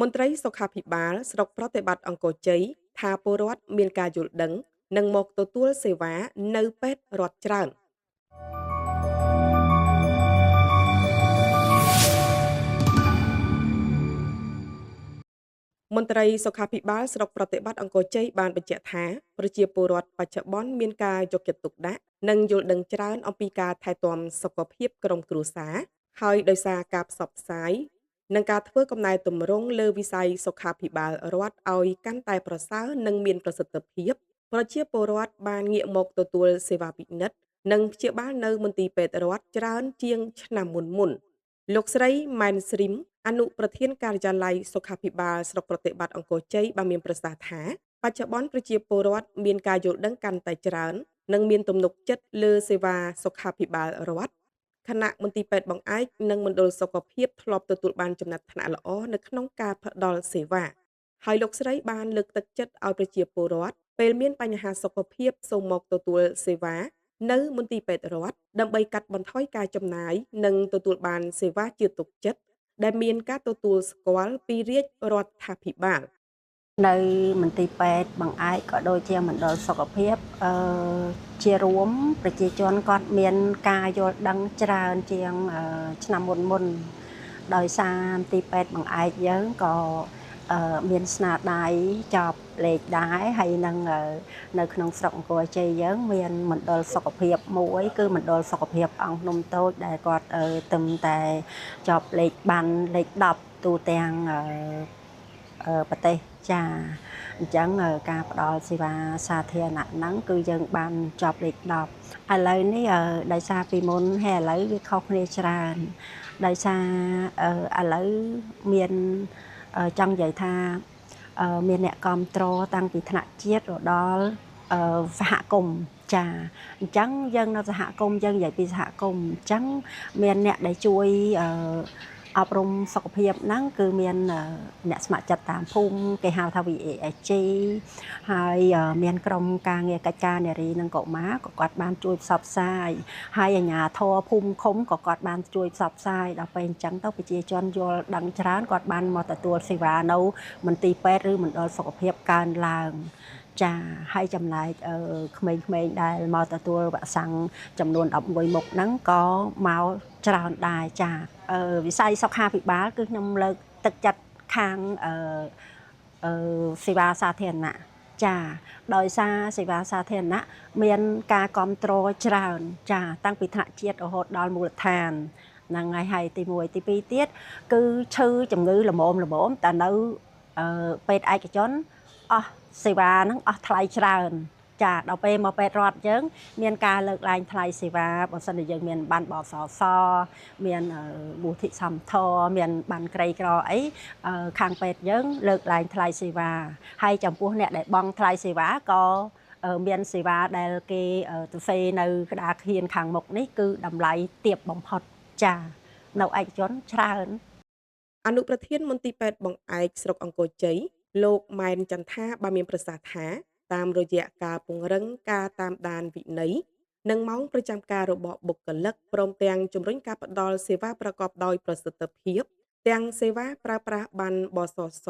មន្ត្រីសុខាភិបាលស្រុកប្រតិបត្តិអង្គរជ័យថាពលរដ្ឋមានការយល់ដឹងនិងមកទទួលសេវានៅពេទ្យរដ្ឋច្រើន។ មន្ត្រីសុខាភិបាលស្រុកប្រតិបត្តិអង្គរជ័យបានបញ្ជាក់ថាប្រជាពលរដ្ឋបច្ចុប្បន្នមានការយកចិត្តទុកដាក់និងយល់ដឹងច្រើនអំពីការថែទាំសុខភាពក្រុមគ្រួសារហើយដោយសារការផ្សព្វផ្សាយនិងការធ្វើកំណែទម្រង់លើវិស័យសុខាភិបាលរដ្ឋឲ្យកាន់តែប្រសើរនិងមានប្រសិទ្ធភាពប្រជាពលរដ្ឋបានងាកមកទទួលសេវាពិនិត្យនិងព្យាបាលនៅមន្ទីរពេទ្យរដ្ឋច្រើនជាងឆ្នាំមុនៗលោកស្រីម៉ែនស្រីមអនុប្រធានការិយាល័យសុខាភិបាលស្រុកប្រតិបត្តិអង្គរជ័យបានមានប្រសាសន៍ថាបច្ចុប្បន្នប្រជាពលរដ្ឋមានការយល់ដឹងកាន់តែច្រើននិងមានទំនុកចិត្តលើសេវាសុខាភិបាលរដ្ឋខណៈមន្ទីរពេទ្យបង្អែកនិងមណ្ឌលសុខភាពធ្លាប់ទទួលបានចំណាត់ថ្នាក់ល្អនៅក្នុងការផ្ដល់សេវាហើយលោកស្រីបានលើកទឹកចិត្តឲ្យប្រជាពលរដ្ឋពេលមានបញ្ហាសុខភាពសូមមកទទួលសេវានៅមន្ទីរពេទ្យរដ្ឋដើម្បីកាត់បន្ថយការចំណាយនិងទទួលបានសេវាជឿទុកចិត្តដែលមានការទទួលស្គាល់ពីរាជរដ្ឋាភិបាលនៅមន្ទីរពេទ្យបង្អែកក៏ដូចជាមណ្ឌលសុខភាពជារួមប្រជាជនគាត់មានការយល់ដឹងច្រើនជាងឆ្នាំមុនដោយសារមន្ទីរពេទ្យបង្អែកយើងក៏មានស្នាដៃចប់លេខដែរហើយនឹងនៅក្នុងស្រុកអង្គរជ័យយើងមានមណ្ឌលសុខភាពមួយគឺមណ្ឌលសុខភាពអង្គភ្នំតូចដែលគាត់ទឹមតែចប់លេខបានលេខ10ទូទាំងប្រទេសចាអញ្ចឹងការផ្ដល់សេវាសាធារណៈហ្នឹងគឺយើងបានចប់លេខ10ឥឡូវនេះដោយសារពីមុនហើយឥឡូវវាខុសគ្នាច្រើនដោយសារឥឡូវមានចង់និយាយថាមានអ្នកគាំទ្រតាំងពីថ្នាក់ជាតិរដល់សហគមន៍ចាអញ្ចឹងយើងនៅសហគមន៍យើងនិយាយពីសហគមន៍អញ្ចឹងមានអ្នកដែលជួយអប់រំសុខភាពហ្នឹងគឺមានអ្នកស្ម័គ្រចិត្តតាមភូមិគេហៅថា VASG ហើយមានក្រុមការងារកិច្ចការនារីនិងកុមារក៏គាត់បានជួយផ្សព្វផ្សាយហើយអាជ្ញាធរភូមិឃុំក៏គាត់បានជួយផ្សព្វផ្សាយដល់ពេលអញ្ចឹងទៅប្រជាជនយល់ដឹងច្រើនគាត់បានមកទទួលសេវានៅមន្ទីរពេទ្យឬមណ្ឌលសុខភាពកើនឡើងចាហើយចំណែកក្មេងៗដែលមកទទួលវ៉ាក់សាំងចំនួន11មុខហ្នឹងក៏មកច្រើនដែរចាវិស័យសុខាភិបាលគឺខ្ញុំលើកទឹកចិត្តខាងសេវាសាធារណៈចាដោយសារសេវាសាធារណៈមានការគ្រប់គ្រងច្រើនចាតាំងពីថ្នាក់ជាតិរហូតដល់មូលដ្ឋានហ្នឹងហើយទី1ទី2ទៀតគឺឈឺជំងឺល្មមតែនៅពេទ្យឯកជនអស់សេវាហ្នឹងអស់ថ្លៃច្រើនចាដល់ពេលមកពេទ្យរដ្ឋយើងមានការលើកឡើងថ្លៃសេវាបើសិនជាយើងមានបានបសសមានមូលធិសមធម៌មានបានក្រីក្រអីខាងពេទ្យយើងលើកឡើងថ្លៃសេវាហើយចំពោះអ្នកដែលបង់ថ្លៃសេវាក៏មានសេវាដែលគេទៅសេនៅក្តារខៀនខាងមុខនេះគឺតម្លៃទាបបំផុតចានៅឯកជនច្រើនអនុប្រធានមន្ទីរពេទ្យបង្អែកស្រុកអង្គរជ័យលោកម៉ែនចន្ទថាបានមានប្រសាសន៍ថាតាមរយៈការពង្រឹងការតាមដានវិន័យនិងម៉ោងប្រចាំការរបស់បុគ្គលិកព្រមទាំងជំរុញការផ្ដល់សេវាប្រកបដោយប្រសិទ្ធភាពទាំងសេវាប្រើប្រាស់ប័ណ្ណបសស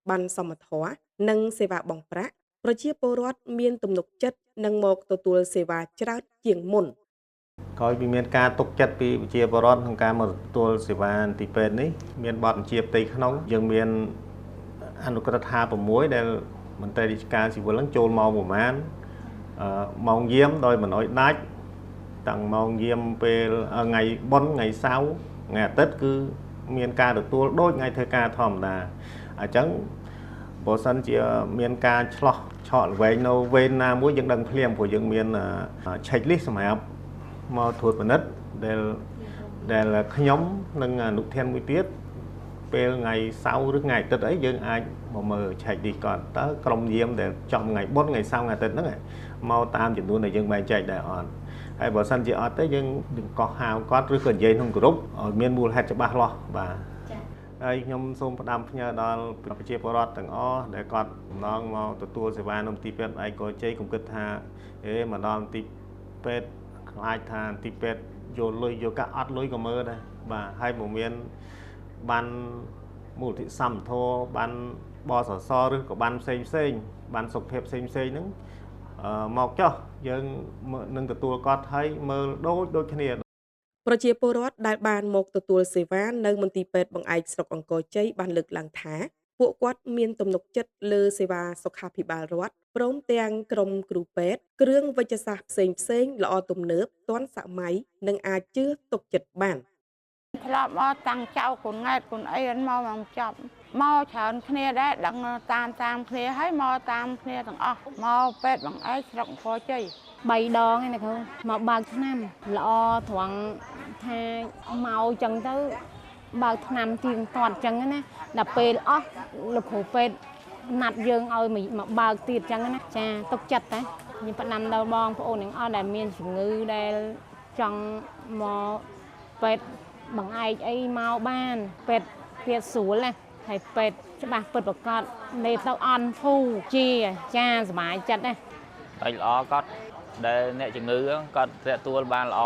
ប័ណ្ណសមធម៌និងសេវាបង់ប្រាក់ប្រជាពលរដ្ឋមានទំនុកចិត្តនិងមកទទួលសេវាច្រើនជាងមុនក្រោយពីមានការទុកចិត្តពីប្រជាពលរដ្ឋក្នុងការមកទទួលសេវាមន្ទីរពេទ្យនេះមានបទបញ្ជាផ្ទៃក្នុងយើងមានអនុក្រឹត្យ56ដែលមន្ត្រីរាជការស៊ីវិលហ្នឹងចូលម៉ោងប្រហែលម៉ោងយាមដោយមិនអោយដាច់តាំងម៉ោងយាមពេលថ្ងៃបុណ្យថ្ងៃសៅរ៍ថ្ងៃអាទិត្យគឺមានការទទួលដូចថ្ងៃធ្វើការធម្មតាអញ្ចឹងបើសិនជាមានការឆ្លោះឆក់ល្វែងនៅវេនណាមួយយើងដឹងភ្លាមព្រោះយើងមាន check list សម្រាប់មកត្រួតពិនិត្យដែលខ្ញុំនិងអនុធានមួយទៀតពេលថ្ងៃសៅរ៍ឬថ្ងៃអាទិត្យអីយើងអាចមកមើលឆែកនេះគាត់តើក្រុមយាមដែលចំថ្ងៃបុណ្យថ្ងៃសៅរ៍ថ្ងៃអាទិត្យហ្នឹងមកតាមចំនួនដែលយើងបែងចែកដែរអត់ហើយបើសិនជាអត់ទេយើងនឹងកោះហៅគាត់ឬក៏និយាយក្នុងក្រុមឲ្យមានមូលហេតុច្បាស់លាស់បាទហើយខ្ញុំសូមផ្ដាំផ្ញើដល់ប្រជាពលរដ្ឋទាំងអស់ដែលគាត់បំណងមកទទួលសេវានៅមន្ទីរពេទ្យឯកជ័យកុំគិតថាមកដល់មន្ទីរពេទ្យខ្លាចថាមន្ទីរពេទ្យយកលុយយកកាក់អត់លុយក៏មើលដែរបាទហើយមកមានបាន មូលនិធិសមធម៌បានបសសឬក៏បានផ្សេងផ្សេងបានសុខភាពផ្សេងផ្សេងហ្នឹងមកចុះយើងនឹងទទួលគាត់ឲ្យមើលដូចគ្នា ប្រជាពលរដ្ឋដែលបានមកទទួលសេវានៅមន្ទីរពេទ្យបង្អែកស្រុកអង្គរជ័យបានលើកឡើងថាពួកគាត់មានទំនុកចិត្តលើសេវាសុខាភិបាលរដ្ឋព្រមទាំងក្រុមគ្រូពេទ្យគ្រឿងវេជ្ជសាស្ត្រផ្សេងផ្សេងល្អទំនើបទាន់សម័យនិងអាចជឿទុកចិត្តបាន ធ្លាប់មកតាំងចៅកូនង៉ែតកូនអីមកមកចប់មកច្រើនគ្នាដែរដឹងតាមតាមគ្នាហើយមកតាមគ្នាទាំងអស់មកពេទ្យបង្អែកស្រុកអង្គរជ័យ 3ដងឯណាគ្រូមកបើកឆ្នាំល្អត្រង់ថាមកចឹងទៅបើកឆ្នាំទៀងទាត់ចឹងណាដល់ពេលអស់លោកគ្រូពេទ្យណាត់យើងឲ្យមកបើកទៀតចឹងណាចាទុកចិត្តតែខ្ញុំផ្ដាំដល់បងប្អូនទាំងអស់ដែលមានជំងឺដែលចង់មកពេទ្យបង្អែកអីមកបានពេទ្យទៀតស្រួលណាហើយពេទ្យច្បាស់ពិតប្រាកដលេបទៅអន់ធូរជាចាសប្បាយចិត្តណា តែល្អគាត់ដែលអ្នកជំងឺគាត់ទទួលបានល្អ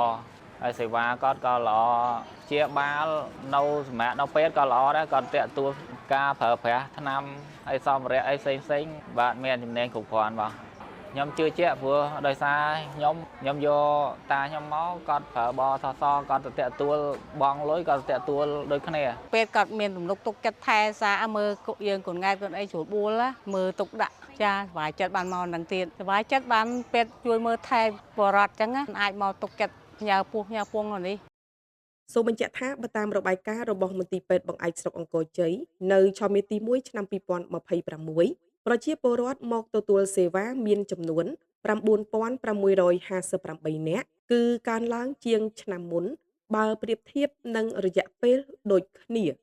ហើយសេវាគាត់ក៏ល្អជាបាលនៅសម្រាប់នៅពេទ្យក៏ល្អដែរគាត់ទទួលការប្រើប្រាស់ថ្នាំហើយសម្ភារៈអីផ្សេងផ្សេងបាទមានជំនាញគ្រប់គ្រាន់បាទខ្ញុំជឿជាក់ព្រោះដោយសារខ្ញុំខ្ញុំយកតាខ្ញុំមកគាត់ប្រើបសសគាត់ទៅទទួលបងលុយគាត់ទៅទទួលដូចគ្នា ពេទ្យគាត់មានទំនុកទុកចិត្តថែសារមើលយើងកូនង៉ែតកូនអីស្រួលបួលមើលទុកដាក់ចាសប្បាយចិត្តបានមកនឹងទៀតសប្បាយចិត្តបានពេទ្យជួយមើលថែបរដ្ឋចឹងអាចមកទុកចិត្តផ្ញើពោះផ្ញើពងនេះ សូមបញ្ជាក់ថាបើតាមរបាយការណ៍របស់មន្ទីរពេទ្យបង្អែកស្រុកអង្គរជ័យនៅឆមាសទី1ឆ្នាំ2026ប្រជាពលរដ្ឋមកទទួលសេវាមានចំនួន9658នាក់គឺកើនឡើងជាងឆ្នាំមុនបើប្រៀបធៀបនឹងរយៈពេលដូចគ្នា។